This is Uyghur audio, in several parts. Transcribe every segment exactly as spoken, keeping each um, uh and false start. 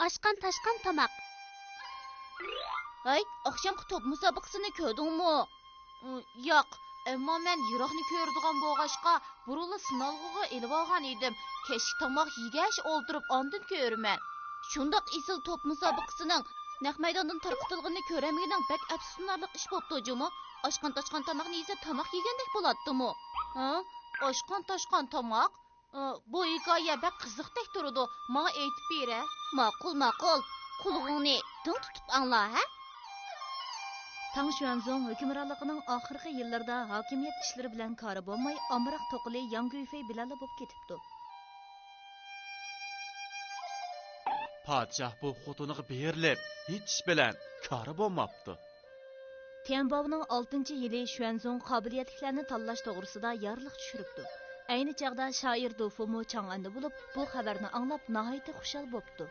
ئاشقان تاشقان تاماق. ھەي، ئاخشامقى توپ مۇسابىقىسىنى كۆردۈڭمۇ؟ ئۇ، ياق، ئەمما مەن يىراقنى كۆرىدىغان بولغاچقا، بۇرۇنلا سىنالغۇغا ئېلىۋالغان ئىدىم. كەچلىك تاماق يېگەچ ئولتۇرۇپ ئاندىن كۆرىمەن. شۇنداق ئېسىل توپ مۇسابىقىسىنىڭ نەق مەيداندىن تارقىتىلغىنىنى كۆرەلمىگىنىڭ بەك ئەپسۇسلىنارلىق ئىش بوپتۇ جۇمۇ. ئاشقان تاشقان تاماقنى يېسە تاماق يېگەندەك بولاتتىمۇ؟ ھە؟ ئاشقان تاشقان تاماق؟ ئى، بۇ ھېكايە بەك قىزىقتەك تۇرىدۇ. ماڭا ئېيتىپ بېرە. ماقۇل، ماقۇل. قۇلىقىڭنى دىڭ تۇتۇپ ئاڭلا، ھە؟ تاڭ شۈەنزۇڭ ھۆكۈمرانلىقىنىڭ ئاخىرقى يىللىرىدا ھاكىمىيەت ئىشلىرى بىلەن كارى بولماي، ئامراق توقىلى ياڭ گۈيفېي بىلەنلا بولۇپ كېتىپتۇ. پادىشاھ بۇ خوتۇنىغا بېرىلىپ، ھېچ ئىش بىلەن كارى بولماپتۇ. تيەنباۋنىڭ ئالتىنچى يىلى شۈەنزۇڭ قابىلىيەتلىكلەرنى تاللاش توغرىسىدا يارلىق چۈشۈرۈپتۇ. ئەينى چاغدا شائىر دۇفۇمۇ چاڭئەندە بولۇپ، بۇ خەۋەرنى ئاڭلاپ ناھايىتى خۇشال بوپتۇ.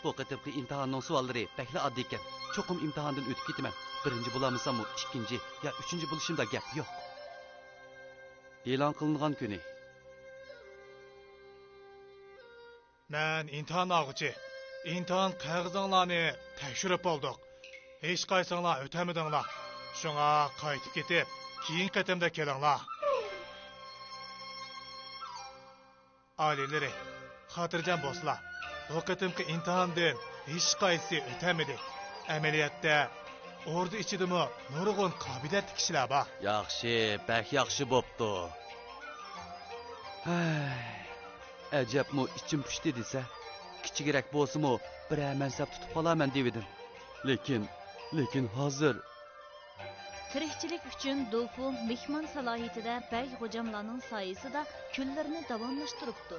بۇ قېتىمقى ئىمتىھاننىڭ سوئاللىرى بەكلا ئاددىيكەن. چوقۇم ئىمتىھاندىن ئۆتۈپ كېتىمەن. بىرىنچى بولالمىساممۇ، ئىككىنچى يا ئۈچىنچى بولۇشۇمدا گەپ يوق. ئېلان قىلىنغان كۈنى. مەن ئىمتىھان ئالغۇچى. ئىمتىھان قەغىزىڭلارنى تەكشۈرۈپ بولدۇق. ھېچقايسىڭلار ئۆتەلمىدىڭلار. شۇڭا قايتىپ كېتىپ، كېيىنكى قېتىمدا كېلىڭلار. ئالىيلىرى، خاتىرجەم بولسىلا، بۇ قېتىمقى ئىمتىھاندىن ھېچقايسى ئۆتەلمىدى. ئەمەلىيەتتە، ئوردا ئىچىدىمۇ نۇرغۇن قابىلىيەتلىك كىشىلەر بار. ياخشى، بەك ياخشى بوپتۇ. ھەي، ئەجەبمۇ ئىچىم پۇشتى دېسە، كىچىكرەك بولسىمۇ بىرەر مەنسەپ تۇتۇپ قالارمەن دېۋىدىم. لېكىن، لېكىن ھازىر. تىرىكچىلىك ئۈچۈن دۇفۇ مېھمان سالاھىيىتىدە بەگ غوجاملارنىڭ سايىسىدا كۈنلىرىنى داۋاملاشتۇرۇپتۇ.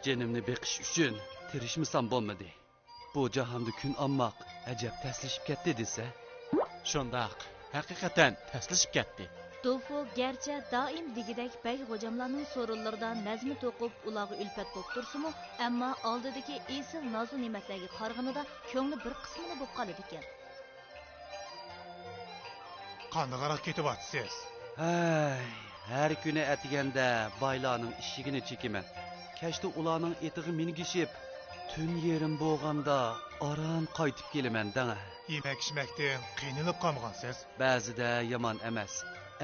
جېنىمنى بېقىش ئۈچۈن تىرىشمىسام بولمىدى. بۇ جاھاندا كۈن ئالماق ئەجەب تەسلىشىپ كەتتى دېسە. شۇنداق، ھەقىقەتەن تەسلىشىپ كەتتى. دۇفۇ گەرچە دائىم دېگۈدەك بەگ غوجاملارنىڭ سورۇنلىرىدا نەزمە توقۇپ، ئۇلارغا ئۈلپەت بولۇپ تۇرسىمۇ، ئەمما ئالدىدىكى ئېسىل نازۇ نېمەتلەرگە قارىغىنىدا كۆڭلى بىر قىسمىلا بولۇپ قالىدىكەن. قانداقراق كېتىۋاتىسىز؟ ھەي، ھەر كۈنى ئەتىگەندە بايلارنىڭ ئىشىكىنى چېكىمەن. كەچتە ئۇلارنىڭ ئېتىغا مىنگىشىپ، تۈن يېرىم بولغاندا ئاران قايتىپ كېلىمەن دەڭە. يېمەك-ئىچمەكتىن قىينىلىپ قالمىغانسىز؟ بەزىدە يامان ئەمەس،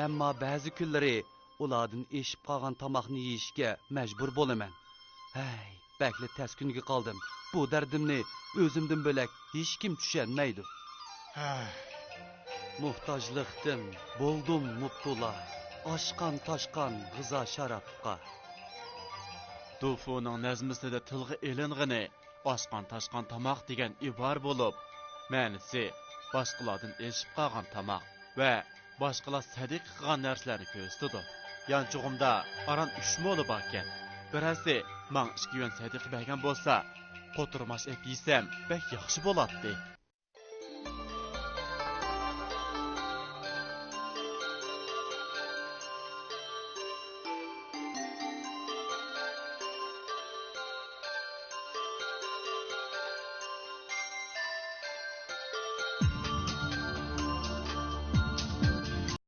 ئەمما بەزى كۈنلىرى ئۇلاردىن ئېشىپ قالغان تاماقنى يېيىشكە مەجبۇر بولىمەن. ھەي، بەكلا تەس كۈنگە قالدىم. بۇ دەردىمنى ئۆزۈمدىن بۆلەك ھېچكىم چۈشەنمەيدۇ. ھەي. موھتاجلىقتىن بولدۇم مۇپتۇلا، ئاشقان تاشقان غىزا شارابقا. دۇفۇنىڭ نەزمىسىدە تىلغا ئېلىنغىنى ئاشقان تاشقان تاماق دېگەن ئىبارە بولۇپ، مەنىسى باشقىلاردىن ئېشىپ قالغان تاماق ۋە باشقىلار سەدىقە قىلغان نەرسىلەرنى كۆرسىتىدۇ. يانچۇقۇمدا ئاران ئۈچ مولا باركەن. بىرەرسى ماڭا ئىككى يۈەن سەدىقە بەرگەن بولسا، قوتۇرماچ ئېلىپ يېسەم بەك ياخشى بولاتتى.